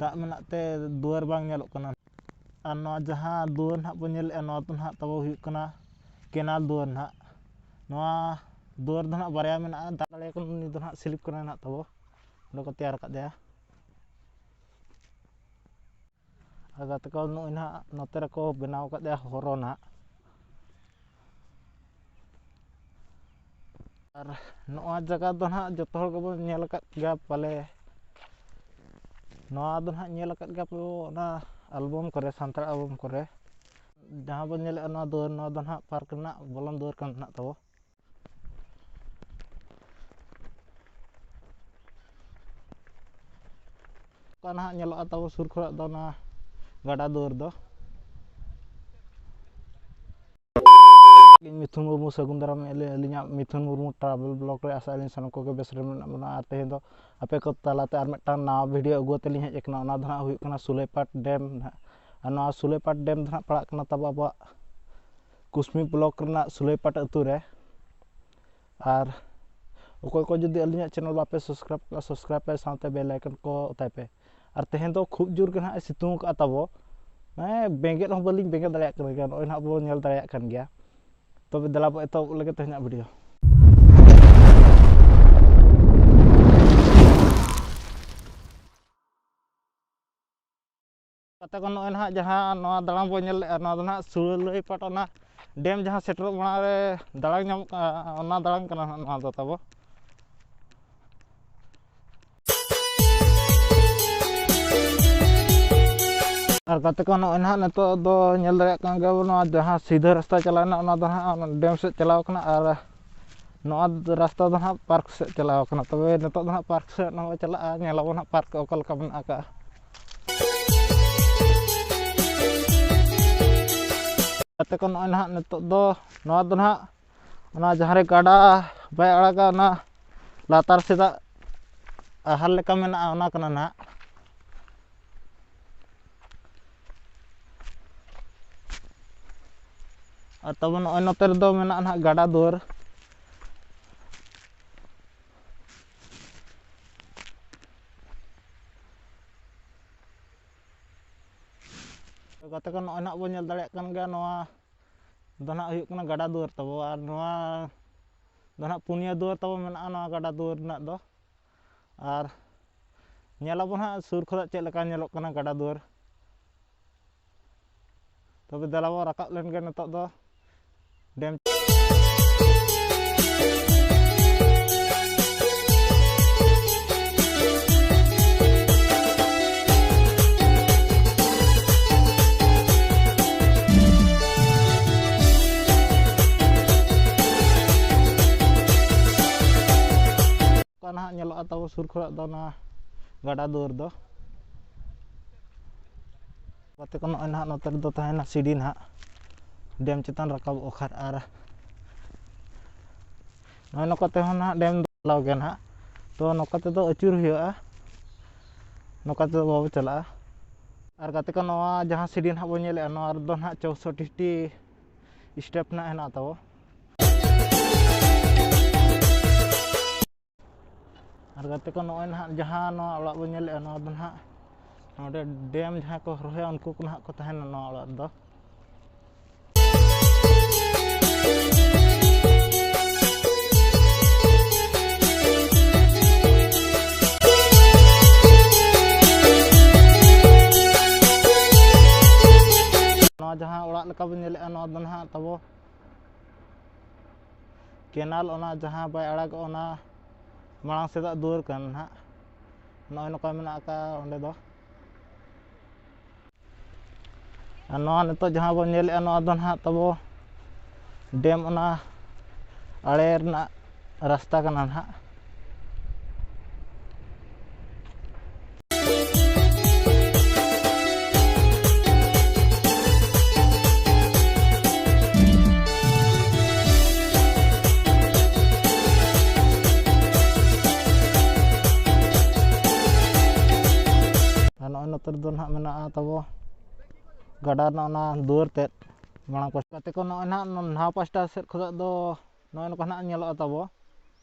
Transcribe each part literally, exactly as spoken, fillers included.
ᱫᱟᱜ ᱢᱮᱱᱟᱜ ᱛᱮ ᱫᱩᱣᱟᱹᱨ ᱵᱟᱝ ᱧᱮᱞᱚᱜ ᱠᱟᱱᱟ᱾ ᱟᱨ ᱱᱚᱣᱟ ᱡᱟᱦᱟᱸ ᱫᱩᱣᱟᱹᱨ ᱱᱟᱦᱟᱜ ᱵᱚᱱ ᱧᱮᱞᱮᱫᱼᱟ, ᱱᱚᱣᱟ ᱫᱚ ᱱᱟᱦᱟᱜ ᱛᱟᱵᱚ ᱦᱩᱭᱩᱜ ᱠᱟᱱᱟ ᱠᱮᱱᱟᱞ ᱫᱩᱣᱟᱹᱨ ᱱᱟᱦᱟᱜ᱾ ᱱᱚᱣᱟ ᱫᱩᱣᱟᱹᱨ ᱫᱚ ᱱᱟᱦᱟᱜ ᱵᱟᱨᱭᱟ ᱢᱮᱱᱟᱜᱼᱟ, ᱫᱟᱜ ᱫᱟᱲᱮᱭᱟᱜ ᱠᱟᱱᱟ, ᱩᱱᱤ ᱫᱚ ᱱᱟᱦᱟᱜ ᱥᱤᱞᱤᱯ ᱠᱟᱱᱟᱭ ᱱᱟᱦᱟᱜ ᱛᱟᱵᱚ, ᱚᱸᱰᱮ ᱠᱚ ᱛᱮᱭᱟᱨ ᱟᱠᱟᱫᱮᱭᱟ᱾ ᱟᱨ ᱜᱟᱛᱮ ᱠᱚ, ᱱᱚᱜᱼᱚᱭ ᱱᱟᱦᱟᱜ ᱱᱚᱛᱮ ᱨᱮᱠᱚ ᱵᱮᱱᱟᱣ ᱟᱠᱟᱫᱮᱭᱟ ᱦᱚᱨᱚ ᱱᱟᱦᱟᱜ᱾ ᱟᱨ ᱱᱚᱣᱟ ᱡᱟᱭᱜᱟ ᱫᱚ ᱱᱟᱦᱟᱜ ᱡᱚᱛᱚ ᱦᱚᱲ ᱜᱮᱵᱚᱱ ᱧᱮᱞ ᱟᱠᱟᱫ ᱜᱮᱭᱟ ᱯᱟᱞᱮ᱾ ᱱᱚᱣᱟ ᱫᱚ ᱱᱟᱦᱟᱜ ᱧᱮᱞ ᱟᱠᱟᱫ ᱜᱮᱭᱟ ᱯᱮ ᱚᱱᱟ ᱟᱞᱵᱟᱢ ᱠᱚᱨᱮ, ᱥᱟᱱᱛᱟᱲ ᱟᱞᱵᱟᱢ ᱠᱚᱨᱮ᱾ ᱡᱟᱦᱟᱸ ᱵᱚᱱ ᱧᱮᱞᱮᱫᱼᱟ ᱱᱚᱣᱟ ᱫᱩᱣᱟᱹᱨ, ᱱᱚᱣᱟ ᱫᱚ ᱱᱟᱦᱟᱜ ᱯᱟᱨᱠ ᱨᱮᱱᱟᱜ ᱵᱚᱞᱚᱱ ᱫᱩᱣᱟᱹᱨ ᱠᱟᱱ ᱱᱟᱦᱟᱜ ᱛᱟᱵᱚ᱾ ᱚᱠᱟ ᱱᱟᱦᱟᱜ ᱧᱮᱞᱚᱜᱼᱟ ᱛᱟᱵᱚ ᱥᱩᱨ ᱠᱷᱚᱱᱟᱜ ᱫᱚ ᱚᱱᱟ ᱜᱟᱰᱟ ᱫᱩᱣᱟᱹᱨ ᱫᱚ᱾ ᱤᱧ ᱢᱤᱛᱷᱩᱱ ᱢᱩᱨᱢᱩ, ᱥᱟᱹᱜᱩᱱ ᱫᱟᱨᱟᱢ ᱟᱹᱞᱤᱧᱟᱜ ᱢᱤᱛᱷᱩᱱ ᱢᱩᱨᱢᱩ ᱴᱨᱟᱵᱷᱮᱞ ᱵᱞᱚᱜ ᱨᱮ᱾ ᱟᱥᱟ ᱟᱹᱞᱤᱧ ᱥᱟᱱᱟᱢ ᱠᱚᱜᱮ ᱵᱮᱥ ᱨᱮ ᱢᱮᱱᱟᱜ ᱵᱚᱱᱟ᱾ ᱟᱨ ᱛᱮᱦᱮᱧ ᱫᱚ ᱟᱯᱮ ᱠᱚ ᱛᱟᱞᱟᱛᱮ ᱟᱨ ᱢᱤᱫᱴᱟᱝ ᱱᱟᱣᱟ ᱵᱷᱤᱰᱤᱭᱳ ᱟᱹᱜᱩ ᱠᱟᱛᱮ ᱞᱤᱧ ᱦᱮᱡ ᱟᱠᱟᱱᱟ᱾ ᱚᱱᱟ ᱫᱚ ᱱᱟᱦᱟᱜ ᱦᱩᱭᱩᱜ ᱠᱟᱱᱟ ᱥᱩᱞᱟᱹᱭᱯᱟᱴ ᱰᱮᱢ ᱱᱟᱦᱟᱜ᱾ ᱟᱨ ᱱᱚᱣᱟ ᱥᱩᱞᱟᱹᱭᱯᱟᱴ ᱰᱮᱢ ᱫᱚ ᱱᱟᱦᱟᱜ ᱯᱟᱲᱟᱜ ᱠᱟᱱᱟ ᱛᱟᱵᱚ ᱟᱵᱚᱣᱟᱜ ᱠᱩᱥᱢᱤ ᱵᱞᱚᱠ ᱨᱮᱱᱟᱜ ᱥᱩᱞᱟᱹᱭᱯᱟᱴ ᱟᱹᱛᱩ ᱨᱮ᱾ ᱟᱨ ᱚᱠᱚᱭ ᱠᱚ ᱡᱩᱫᱤ ᱟᱹᱞᱤᱧᱟᱜ ᱪᱮᱱᱮᱞ ᱵᱟᱯᱮ ᱥᱟᱵᱥᱠᱨᱟᱭᱤᱵ ᱠᱟᱜᱼᱟ, ᱥᱟᱵᱥᱠᱨᱟᱭᱤᱵ ᱯᱮ, ᱥᱟᱶᱛᱮ ᱵᱮᱞ ᱟᱭᱠᱚᱱ ᱠᱚ ᱚᱛᱟᱭ ᱯᱮ᱾ ᱟᱨ ᱛᱮᱦᱮᱧ ᱫᱚ ᱠᱷᱩᱵ ᱡᱳᱨ ᱜᱮ ᱱᱟᱦᱟᱜ ᱮ ᱥᱤᱛᱩᱝ ᱟᱠᱟᱫᱼᱟ ᱛᱟᱵᱚ, ᱢᱟᱱᱮ ᱵᱮᱸᱜᱮᱫ ᱦᱚᱸ ᱵᱟᱹᱞᱤᱧ ᱵᱮᱸᱜᱮᱫ ᱫᱟᱲᱮᱭᱟᱜ ᱠᱟᱱᱟ᱾ ᱱᱚᱜᱼᱚᱭ ᱱᱟᱦᱟᱜ ᱵᱚᱱ ᱧᱮᱞ ᱫᱟᱲᱮᱭᱟᱜ ᱠᱟᱱ ᱜᱮᱭᱟ᱾ ᱛᱚᱵᱮ ᱫᱮᱞᱟ ᱵᱚ ᱮᱛᱚᱦᱚᱵ ᱞᱮᱜᱮ ᱛᱮᱦᱮᱧᱟᱜ ᱵᱷᱤᱰᱤᱭᱳ᱾ ᱜᱟᱛᱮ ᱠᱚ, ᱱᱚᱜᱼᱚᱭ ᱱᱟᱦᱟᱜ ᱡᱟᱦᱟᱸ ᱱᱚᱣᱟ ᱫᱟᱲᱟᱝ ᱵᱚᱱ ᱧᱮᱞ ᱞᱮᱫᱼᱟ, ᱱᱚᱣᱟ ᱫᱚ ᱱᱟᱦᱟᱜ ᱥᱩᱞᱟᱹᱭᱯᱟᱴ ᱚᱱᱟ ᱰᱮᱢ ᱡᱟᱦᱟᱸ ᱥᱮᱴᱮᱨᱚᱜ ᱢᱟᱲᱟᱝ ᱨᱮ ᱫᱟᱲᱟᱝ ᱧᱟᱢᱚᱜ ᱠᱟᱱᱟ, ᱚᱱᱟ ᱫᱟᱲᱟᱝ ᱠᱟᱱᱟ ᱱᱟᱦᱟᱜ ᱱᱚᱣᱟ ᱫᱚ ᱛᱟᱵᱚ᱾ ᱟᱨ ᱜᱟᱛᱮ ᱠᱚ, ᱱᱚᱜᱼᱚᱭ ᱱᱟᱦᱟᱜ ᱱᱤᱛᱚᱜ ᱫᱚ ᱧᱮᱞ ᱫᱟᱲᱮᱭᱟᱜ ᱠᱟᱱ ᱜᱮᱭᱟ ᱵᱚᱱ, ᱱᱚᱣᱟ ᱡᱟᱦᱟᱸ ᱥᱤᱫᱷᱟᱹ ᱨᱟᱥᱛᱟ ᱪᱟᱞᱟᱣ ᱮᱱᱟ, ᱚᱱᱟ ᱫᱚ ᱱᱟᱦᱟᱜ ᱚᱱᱟ ᱰᱮᱢ ᱥᱮᱫ ᱪᱟᱞᱟᱣ ᱠᱟᱱᱟ᱾ ᱟᱨ ᱱᱚᱣᱟ ᱨᱟᱥᱛᱟ ᱫᱚ ᱱᱟᱦᱟᱜ ᱯᱟᱨᱠ ᱥᱮᱫ ᱪᱟᱞᱟᱣ ᱠᱟᱱᱟ᱾ ᱛᱚᱵᱮ ᱱᱤᱛᱚᱜ ᱫᱚ ᱱᱟᱦᱟᱜ ᱯᱟᱨᱠ ᱥᱮᱫ ᱱᱚᱜᱼᱚᱭ ᱪᱟᱞᱟᱜᱼᱟ, ᱧᱮᱞ ᱟᱵᱚᱱ ᱱᱟᱦᱟᱜ ᱯᱟᱨᱠ ᱚᱠᱟ ᱞᱮᱠᱟ ᱢᱮᱱᱟᱜ ᱟᱠᱟᱫᱼᱟ᱾ ᱜᱟᱛᱮ ᱠᱚ, ᱱᱚᱜᱼᱚᱭ ᱱᱟᱦᱟᱜ ᱱᱤᱛᱚᱜ ᱫᱚ ᱱᱚᱣᱟ ᱫᱚ ᱱᱟᱦᱟᱜ ᱚᱱᱟ ᱡᱟᱦᱟᱸ ᱨᱮ ᱜᱟᱰᱟ ᱵᱟᱭ ᱟᱲᱟᱜᱟ, ᱚᱱᱟ ᱞᱟᱛᱟᱨ ᱥᱮᱫᱟᱜ ᱟᱦᱟᱨ ᱞᱮᱠᱟ ᱢᱮᱱᱟᱜᱼᱟ, ᱚᱱᱟ ᱠᱟᱱᱟ ᱱᱟᱦᱟᱜ᱾ ᱟᱨ ᱛᱟᱵᱚ ᱱᱚᱜᱼᱚᱭ ᱱᱚᱛᱮ ᱨᱮᱫᱚ ᱢᱮᱱᱟᱜᱼᱟ ᱱᱟᱦᱟᱜ ᱜᱟᱰᱟ ᱫᱩᱣᱟᱹᱨ᱾ ᱜᱟᱛᱮ ᱠᱚ, ᱱᱚᱜᱼᱚᱭ ᱱᱟᱦᱟᱜ ᱵᱚᱱ ᱧᱮᱞ ᱫᱟᱲᱮᱭᱟᱜ ᱠᱟᱱ ᱜᱮᱭᱟ, ᱱᱚᱣᱟ ᱫᱚ ᱱᱟᱦᱟᱜ ᱦᱩᱭᱩᱜ ᱠᱟᱱᱟ ᱜᱟᱰᱟ ᱫᱩᱣᱟᱹᱨ ᱛᱟᱵᱚ᱾ ᱟᱨ ᱱᱚᱣᱟ ᱫᱚ ᱱᱟᱦᱟᱜ ᱯᱩᱱᱭᱟᱹ ᱫᱩᱣᱟᱹᱨ ᱛᱟᱵᱚ ᱢᱮᱱᱟᱜᱼᱟ ᱱᱚᱣᱟ ᱜᱟᱰᱟ ᱫᱩᱣᱟᱹᱨ ᱨᱮᱱᱟᱜ ᱫᱚ᱾ ᱟᱨ ᱧᱮᱞ ᱟᱵᱚᱱ ᱦᱟᱸᱜ ᱥᱩᱨ ᱠᱷᱚᱱᱟᱜ ᱪᱮᱫ ᱞᱮᱠᱟ ᱧᱮᱞᱚᱜ ᱠᱟᱱᱟ ᱜᱟᱰᱟ ᱫᱩᱣᱟᱹᱨ᱾ ᱛᱚᱵᱮ ᱫᱮᱞᱟ ᱵᱚᱱ ᱨᱟᱠᱟᱵ ᱞᱮᱱ ᱜᱮ ᱱᱤᱛᱚᱜ ᱫᱚ ᱰᱮᱢ᱾ ᱚᱱᱠᱟ ᱱᱟᱦᱟᱜ ᱧᱮᱞᱚᱜᱼᱟ ᱛᱟᱵᱚ ᱥᱩᱨ ᱠᱷᱚᱱᱟᱜ ᱫᱚ ᱚᱱᱟ ᱜᱟᱰᱟ ᱫᱩᱣᱟᱹᱨ ᱫᱚ᱾ ᱜᱟᱛᱮ ᱠᱚ, ᱱᱚᱜᱼᱚᱭ ᱱᱟᱦᱟᱜ ᱱᱚᱛᱮ ᱨᱮᱫᱚ ᱛᱟᱦᱮᱱᱟ ᱥᱤᱲᱤ ᱱᱟᱦᱟᱜ ᱰᱮᱢ ᱪᱮᱛᱟᱱ ᱨᱟᱠᱟᱵᱚᱜ ᱠᱷᱟᱱ᱾ ᱟᱨ ᱱᱚᱜᱼᱚᱭ ᱱᱚᱝᱠᱟ ᱛᱮᱦᱚᱸ ᱱᱟᱦᱟᱜ ᱰᱮᱢ ᱫᱚ ᱪᱟᱞᱟᱣ ᱜᱮᱭᱟ ᱱᱟᱦᱟᱜ᱾ ᱛᱚ ᱱᱚᱝᱠᱟ ᱛᱮᱫᱚ ᱟᱹᱪᱩᱨ ᱦᱩᱭᱩᱜᱼᱟ, ᱱᱚᱝᱠᱟ ᱛᱮᱫᱚ ᱵᱟᱵᱚ ᱪᱟᱞᱟᱜᱼᱟ᱾ ᱟᱨ ᱜᱟᱛᱮ ᱠᱚ, ᱱᱚᱣᱟ ᱡᱟᱦᱟᱸ ᱥᱤᱲᱤ ᱱᱟᱦᱟᱜ ᱵᱚᱱ ᱧᱮᱞᱮᱫᱼᱟ, ᱱᱚᱣᱟ ᱨᱮᱫᱚ ᱱᱟᱦᱟᱜ ᱪᱳᱥᱚᱴᱴᱤ ᱴᱤ ᱥᱴᱮᱯ ᱱᱟᱦᱟᱜ ᱦᱮᱱᱟᱜ ᱛᱟᱵᱚ᱾ ᱟᱨ ᱜᱟᱛᱮ ᱠᱚ, ᱱᱚᱜᱼᱚᱭ ᱱᱟᱦᱟᱜ ᱡᱟᱦᱟᱸ ᱱᱚᱣᱟ ᱚᱲᱟᱜ ᱵᱚᱱ ᱧᱮᱞᱮᱫᱼᱟ, ᱱᱚᱣᱟ ᱫᱚ ᱱᱟᱦᱟᱜ ᱱᱚᱰᱮ ᱰᱮᱢ ᱡᱟᱦᱟᱸᱭ ᱠᱚ ᱨᱚᱦᱚᱭᱟ, ᱩᱱᱠᱩ ᱠᱚ ᱱᱟᱦᱟᱜ ᱠᱚ ᱛᱟᱦᱮᱱᱟ ᱱᱚᱣᱟ ᱚᱲᱟᱜ ᱨᱮᱫᱚ᱾ ᱱᱚᱣᱟ ᱡᱟᱦᱟᱸ ᱚᱲᱟᱜ ᱞᱮᱠᱟ ᱵᱚᱱ ᱧᱮᱞᱮᱫᱼᱟ, ᱱᱚᱣᱟ ᱫᱚ ᱱᱟᱦᱟᱜ ᱛᱟᱵᱚ ᱠᱮᱱᱟᱞ, ᱚᱱᱟ ᱡᱟᱦᱟᱸ ᱵᱟᱭ ᱟᱲᱟᱜᱚᱜ, ᱚᱱᱟ ᱢᱟᱲᱟᱝ ᱥᱮᱫᱟᱜ ᱫᱩᱣᱟᱹᱨ ᱠᱟᱱᱟ ᱱᱟᱦᱟᱜ᱾ ᱱᱚᱜᱼᱚᱭ ᱱᱚᱝᱠᱟ ᱢᱮᱱᱟᱜ ᱟᱠᱟᱫᱼᱟ ᱚᱸᱰᱮ ᱫᱚ᱾ ᱟᱨ ᱱᱚᱣᱟ ᱱᱤᱛᱚᱜ ᱡᱟᱦᱟᱸ ᱵᱚᱱ ᱧᱮᱞᱮᱫᱼᱟ, ᱱᱚᱣᱟ ᱫᱚ ᱱᱟᱦᱟᱜ ᱛᱟᱵᱚ ᱰᱮᱢ ᱚᱱᱟ ᱟᱲᱮ ᱨᱮᱱᱟᱜ ᱨᱟᱥᱛᱟ ᱠᱟᱱᱟ ᱱᱟᱦᱟᱜ᱾ ᱟᱨ ᱱᱚᱜᱼᱚᱭ ᱱᱚᱛᱮ ᱨᱮᱫᱚ ᱱᱟᱦᱟᱜ ᱢᱮᱱᱟᱜᱼᱟ ᱛᱟᱵᱚ ᱜᱟᱰᱟ ᱨᱮᱱᱟᱜ ᱚᱱᱟ ᱫᱩᱣᱟᱹᱨ ᱛᱮᱫ ᱢᱟᱲᱟᱝ ᱯᱟᱥᱴᱟ᱾ ᱜᱟᱛᱮ ᱠᱚ, ᱱᱚᱜᱼᱚᱭ ᱱᱟᱦᱟᱜ ᱱᱚᱣᱟ ᱯᱟᱥᱴᱟ ᱥᱮᱫ ᱠᱷᱚᱱᱟᱜ ᱫᱚ ᱱᱚᱜᱼᱚᱭ ᱱᱚᱝᱠᱟ ᱱᱟᱦᱟᱜ ᱧᱮᱞᱚᱜᱼᱟ ᱛᱟᱵᱚ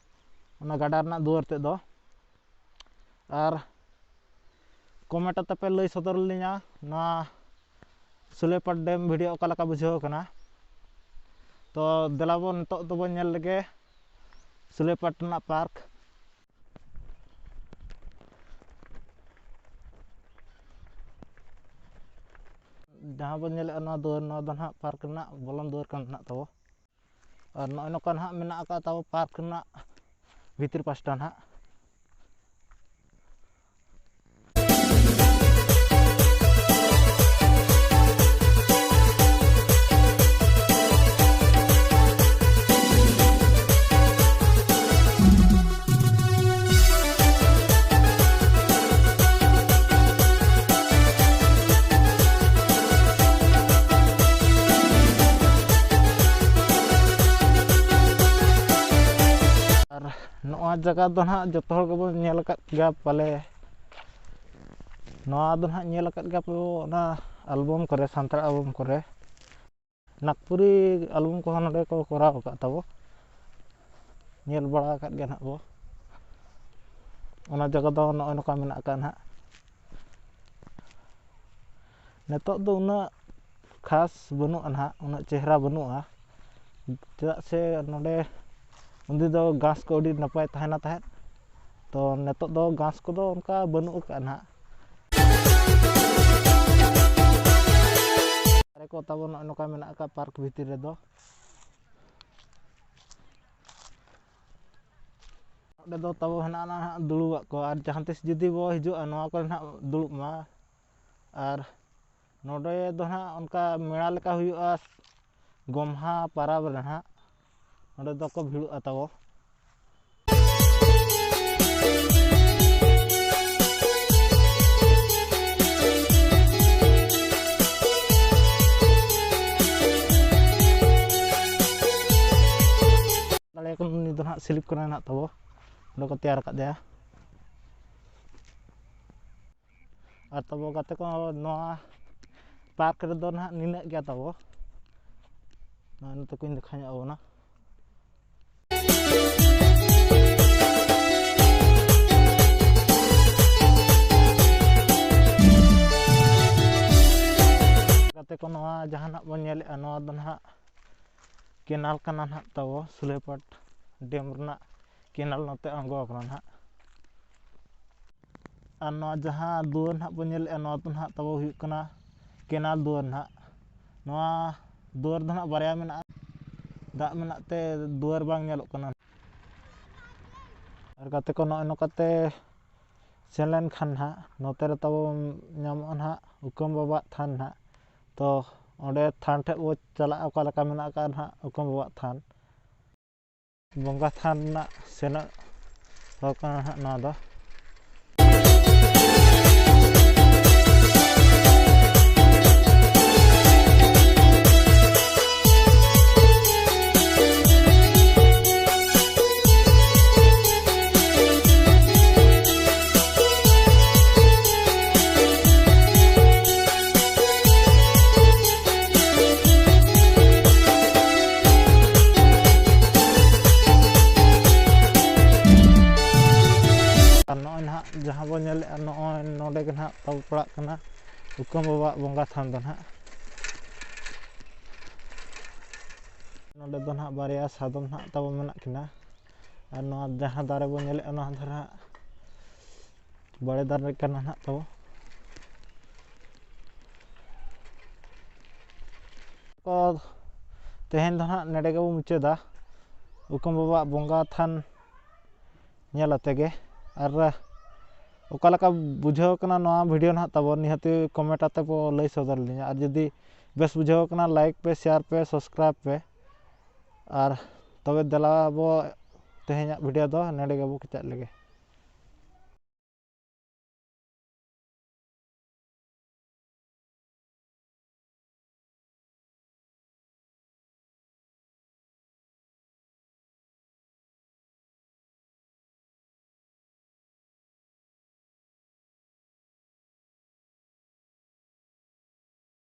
ᱚᱱᱟ ᱜᱟᱰᱟ ᱨᱮᱱᱟᱜ ᱫᱩᱣᱟᱹᱨ ᱛᱮᱫ ᱫᱚ᱾ ᱟᱨ ᱠᱚᱢᱮᱱᱴ ᱟᱛᱮ ᱯᱮ ᱞᱟᱹᱭ ᱥᱚᱫᱚᱨ ᱞᱤᱧᱟ ᱱᱚᱣᱟ ᱥᱩᱞᱮᱯᱟᱴ ᱰᱮᱢ ᱵᱷᱤᱰᱤᱭᱳ ᱚᱠᱟ ᱞᱮᱠᱟ ᱵᱩᱡᱷᱟᱹᱣ ᱠᱟᱱᱟ? ᱛᱚ ᱫᱮᱞᱟ ᱵᱚᱱ ᱱᱤᱛᱚᱜ ᱫᱚᱵᱚᱱ ᱧᱮᱞ ᱞᱮᱜᱮ ᱥᱩᱞᱮᱯᱟᱴ ᱨᱮᱱᱟᱜ ᱯᱟᱨᱠ᱾ ᱡᱟᱦᱟᱸ ᱵᱚᱱ ᱧᱮᱞᱮᱫᱼᱟ ᱱᱚᱣᱟ ᱫᱩᱣᱟᱹᱨ, ᱱᱚᱣᱟ ᱫᱚ ᱱᱟᱦᱟᱜ ᱯᱟᱨᱠ ᱨᱮᱱᱟᱜ ᱵᱚᱞᱚᱱ ᱫᱩᱣᱟᱹᱨ ᱠᱟᱱᱟ ᱱᱟᱦᱟᱜ ᱛᱟᱵᱚ᱾ ᱟᱨ ᱱᱚᱜᱼᱚᱭ ᱱᱚᱝᱠᱟ ᱱᱟᱦᱟᱜ ᱢᱮᱱᱟᱜ ᱟᱠᱟᱫ ᱛᱟᱵᱚ ᱯᱟᱨᱠ ᱨᱮᱱᱟᱜ ᱵᱷᱤᱛᱤᱨ ᱯᱟᱥᱴᱟ ᱱᱟᱦᱟᱜ᱾ ᱟᱨ ᱱᱚᱣᱟ ᱡᱟᱭᱜᱟ ᱫᱚ ᱱᱟᱦᱟᱜ ᱡᱚᱛᱚ ᱦᱚᱲ ᱜᱮᱵᱚᱱ ᱧᱮᱞ ᱟᱠᱟᱫ ᱜᱮᱭᱟ ᱯᱟᱞᱮ᱾ ᱱᱚᱣᱟ ᱫᱚ ᱱᱟᱦᱟᱜ ᱧᱮᱞ ᱟᱠᱟᱫ ᱜᱮᱭᱟ ᱯᱮ ᱚᱱᱟ ᱟᱞᱵᱟᱢ ᱠᱚᱨᱮ, ᱥᱟᱱᱛᱟᱲ ᱟᱞᱵᱟᱢ ᱠᱚᱨᱮ᱾ ᱱᱟᱜᱽᱯᱩᱨᱤ ᱟᱞᱵᱟᱢ ᱠᱚᱦᱚᱸ ᱱᱚᱰᱮ ᱠᱚ ᱠᱚᱨᱟᱣ ᱟᱠᱟᱫ ᱛᱟᱵᱚ, ᱧᱮᱞ ᱵᱟᱲᱟ ᱟᱠᱟᱫ ᱜᱮᱭᱟ ᱱᱟᱦᱟᱜ ᱵᱚ᱾ ᱚᱱᱟ ᱡᱟᱭᱜᱟ ᱫᱚ ᱱᱚᱜᱼᱚᱭ ᱱᱚᱝᱠᱟ ᱢᱮᱱᱟᱜ ᱟᱠᱟᱫ ᱱᱟᱦᱟᱜ᱾ ᱱᱤᱛᱚᱜ ᱫᱚ ᱩᱱᱟᱹᱜ ᱠᱷᱟᱥ ᱵᱟᱹᱱᱩᱜᱼᱟ ᱱᱟᱦᱟᱜ, ᱩᱱᱟᱹᱜ ᱪᱮᱦᱨᱟ ᱵᱟᱹᱱᱩᱜᱼᱟ, ᱪᱮᱫᱟᱜ ᱥᱮ ᱱᱚᱰᱮ ᱩᱱᱫᱤᱱ ᱫᱚ ᱜᱷᱟᱥ ᱠᱚ ᱟᱹᱰᱤ ᱱᱟᱯᱟᱭ ᱛᱟᱦᱮᱱᱟ ᱛᱟᱦᱮᱸᱫ᱾ ᱛᱚ ᱱᱤᱛᱚᱜ ᱫᱚ ᱜᱷᱟᱥ ᱠᱚᱫᱚ ᱚᱱᱠᱟ ᱵᱟᱹᱱᱩᱜ ᱟᱠᱟᱫᱼᱟ ᱱᱟᱦᱟᱜ᱾ ᱫᱟᱨᱮ ᱠᱚ ᱛᱟᱵᱚ ᱱᱚᱜᱼᱚᱭ ᱱᱚᱝᱠᱟ ᱢᱮᱱᱟᱜ ᱟᱠᱟᱫ ᱯᱟᱨᱠ ᱵᱷᱤᱛᱤᱨ ᱨᱮᱫᱚ᱾ ᱚᱸᱰᱮ ᱫᱚ ᱛᱟᱵᱚ ᱦᱮᱱᱟᱜᱼᱟ ᱱᱟᱦᱟᱜ ᱫᱩᱲᱩᱵᱟᱜ ᱠᱚ, ᱟᱨ ᱡᱟᱦᱟᱸ ᱛᱤᱥ ᱡᱩᱫᱤ ᱵᱚ ᱦᱤᱡᱩᱜᱼᱟ ᱱᱚᱣᱟ ᱠᱚᱨᱮ ᱱᱟᱦᱟᱜ ᱫᱩᱲᱩᱵ ᱢᱟ᱾ ᱟᱨ ᱱᱚᱰᱮ ᱫᱚ ᱱᱟᱦᱟᱜ ᱚᱱᱠᱟ ᱢᱮᱞᱟ ᱞᱮᱠᱟ ᱦᱩᱭᱩᱜᱼᱟ ᱜᱚᱢᱦᱟ ᱯᱟᱨᱟᱵᱽ ᱨᱮ ᱱᱟᱦᱟᱜ, ᱱᱚᱰᱮ ᱫᱚᱠᱚ ᱵᱷᱤᱲᱚᱜᱼᱟ ᱛᱟᱵᱚ᱾ ᱫᱟᱲᱮᱭᱟᱜ ᱠᱟᱱᱟ, ᱩᱱᱤ ᱫᱚ ᱱᱟᱦᱟᱜ ᱥᱤᱞᱤᱯ ᱠᱟᱱᱟᱭ ᱱᱟᱦᱟᱜ ᱛᱟᱵᱚ, ᱚᱸᱰᱮ ᱠᱚ ᱛᱮᱭᱟᱨ ᱟᱠᱟᱫᱮᱭᱟ᱾ ᱟᱨ ᱛᱟᱵᱚ ᱜᱟᱛᱮ ᱠᱚ, ᱱᱚᱣᱟ ᱯᱟᱨᱠ ᱨᱮᱫᱚ ᱱᱟᱦᱟᱜ ᱱᱤᱱᱟᱹᱜ ᱜᱮ ᱛᱟᱵᱚ᱾ ᱱᱚᱜᱼᱚᱭ ᱱᱚᱛᱮ ᱠᱚᱧ ᱫᱮᱠᱷᱟᱣ ᱧᱚᱜ ᱟᱵᱚᱱᱟ᱾ ᱜᱟᱛᱮ ᱛᱚ ᱱᱚᱣᱟ ᱡᱟᱦᱟᱸ ᱱᱟᱜ ᱵᱚᱱ ᱧᱮᱞᱮᱫᱼᱟ, ᱱᱚᱣᱟ ᱫᱚ ᱱᱟᱦᱟᱜ ᱠᱮᱱᱟᱞ ᱠᱟᱱᱟ ᱱᱟᱦᱟᱜ ᱛᱟᱵᱚ, ᱥᱩᱞᱟᱹᱭᱯᱟᱴ ᱰᱮᱢ ᱨᱮᱱᱟᱜ ᱠᱮᱱᱟᱞ ᱱᱚᱛᱮ ᱟᱬᱜᱚ ᱟᱠᱟᱱᱟ ᱱᱟᱦᱟᱜ᱾ ᱟᱨ ᱱᱚᱣᱟ ᱡᱟᱦᱟᱸ ᱫᱩᱣᱟᱹᱨ ᱱᱟᱦᱟᱜ ᱵᱚᱱ ᱧᱮᱞᱮᱫᱼᱟ, ᱱᱚᱣᱟ ᱫᱚ ᱱᱟᱦᱟᱜ ᱛᱟᱵᱚ ᱦᱩᱭᱩᱜ ᱠᱟᱱᱟ ᱠᱮᱱᱟᱞ ᱫᱩᱣᱟᱹᱨ ᱱᱟᱦᱟᱜ᱾ ᱱᱚᱣᱟ ᱫᱩᱣᱟᱹᱨ ᱫᱚ ᱱᱟᱦᱟᱜ ᱵᱟᱨᱭᱟ ᱢᱮᱱᱟᱜᱼᱟ, ᱫᱟᱜ ᱢᱮᱱᱟᱜ ᱛᱮ ᱫᱩᱣᱟᱹᱨ ᱵᱟᱝ ᱧᱮᱞᱚᱜ ᱠᱟᱱᱟ᱾ ᱟᱨ ᱜᱟᱛᱮ ᱠᱚ, ᱱᱚᱜᱼᱚᱭ ᱱᱚᱝᱠᱟᱛᱮ ᱥᱮᱱ ᱞᱮᱱᱠᱷᱟᱱ ᱱᱟᱦᱟᱜ ᱱᱚᱛᱮ ᱨᱮ ᱛᱟᱵᱚ ᱧᱟᱢᱚᱜᱼᱟ ᱱᱟᱦᱟᱜ ᱩᱠᱟᱹᱢ ᱵᱟᱵᱟᱣᱟᱜ ᱛᱷᱟᱱ ᱱᱟᱦᱟᱜ᱾ ᱛᱚ ᱚᱸᱰᱮ ᱛᱷᱟᱱ ᱴᱷᱮᱡ ᱵᱚ ᱪᱟᱞᱟᱜᱼᱟ, ᱚᱠᱟ ᱞᱮᱠᱟ ᱢᱮᱱᱟᱜ ᱟᱠᱟᱫ ᱱᱟᱦᱟᱜ ᱩᱠᱟᱹᱢ ᱵᱟᱵᱟᱣᱟᱜ ᱛᱷᱟᱱ᱾ ᱵᱚᱸᱜᱟ ᱛᱷᱟᱱ ᱨᱮᱱᱟᱜ ᱥᱮᱱᱚᱜ ᱦᱚᱨ ᱠᱟᱱᱟ ᱱᱟᱦᱟᱜ ᱱᱚᱣᱟ ᱫᱚ᱾ ᱟᱨ ᱱᱚᱜᱼᱚᱭ ᱱᱟᱦᱟᱜ ᱡᱟᱦᱟᱸ ᱵᱚᱱ ᱧᱮᱞᱮᱫᱼᱟ, ᱱᱚᱜᱼᱚᱭ ᱱᱚᱰᱮ ᱜᱮ ᱱᱟᱦᱟᱜ ᱛᱟᱵᱚ ᱯᱟᱲᱟᱜ ᱠᱟᱱᱟ ᱩᱠᱟᱹᱢ ᱵᱟᱵᱟᱣᱟᱜ ᱵᱚᱸᱜᱟ ᱛᱷᱟᱱ ᱫᱚ ᱱᱟᱦᱟᱜ᱾ ᱱᱚᱰᱮ ᱫᱚ ᱱᱟᱦᱟᱜ ᱵᱟᱨᱭᱟ ᱥᱟᱫᱚᱢ ᱱᱟᱦᱟᱜ ᱛᱟᱵᱚ ᱢᱮᱱᱟᱜ ᱠᱤᱱᱟ᱾ ᱟᱨ ᱱᱚᱣᱟ ᱡᱟᱦᱟᱸ ᱫᱟᱨᱮ ᱵᱚᱱ ᱧᱮᱞᱮᱫᱼᱟ, ᱱᱚᱣᱟ ᱫᱚ ᱱᱟᱦᱟᱜ ᱵᱟᱲᱮ ᱫᱟᱨᱮ ᱠᱟᱱᱟ ᱱᱟᱦᱟᱜ ᱛᱟᱵᱚ᱾ ᱛᱚ ᱛᱮᱦᱮᱧ ᱫᱚ ᱱᱟᱦᱟᱜ ᱱᱚᱰᱮ ᱜᱮᱵᱚ ᱢᱩᱪᱟᱹᱫᱟ ᱩᱠᱟᱹᱢ ᱵᱟᱵᱟᱣᱟᱜ ᱵᱚᱸᱜᱟ ᱛᱷᱟᱱ ᱧᱮᱞ ᱟᱛᱮ ᱜᱮ᱾ ᱟᱨ ᱚᱠᱟ ᱞᱮᱠᱟ ᱵᱩᱡᱷᱟᱹᱣ ᱠᱟᱱᱟ ᱱᱚᱣᱟ ᱵᱷᱤᱰᱤᱭᱳ ᱱᱟᱦᱟᱜ ᱛᱟᱵᱚᱱ, ᱱᱤᱦᱟᱹᱛᱤ ᱠᱚᱢᱮᱱᱴ ᱟᱛᱮ ᱵᱚ ᱞᱟᱹᱭ ᱥᱚᱫᱚᱨ ᱞᱤᱧᱟ᱾ ᱟᱨ ᱡᱩᱫᱤ ᱵᱮᱥ ᱵᱩᱡᱷᱟᱹᱣ ᱠᱟᱱᱟ, ᱞᱟᱭᱤᱠ ᱯᱮ, ᱥᱮᱭᱟᱨ ᱯᱮ, ᱥᱟᱵᱥᱠᱨᱟᱭᱤᱵᱽ ᱯᱮ᱾ ᱟᱨ ᱛᱚᱵᱮ ᱫᱮᱞᱟ ᱵᱚ ᱛᱮᱦᱮᱧᱟᱜ ᱵᱷᱤᱰᱤᱭᱳ ᱫᱚ ᱱᱚᱰᱮ ᱜᱮᱵᱚ ᱠᱮᱪᱟᱜ ᱞᱮᱜᱮ᱾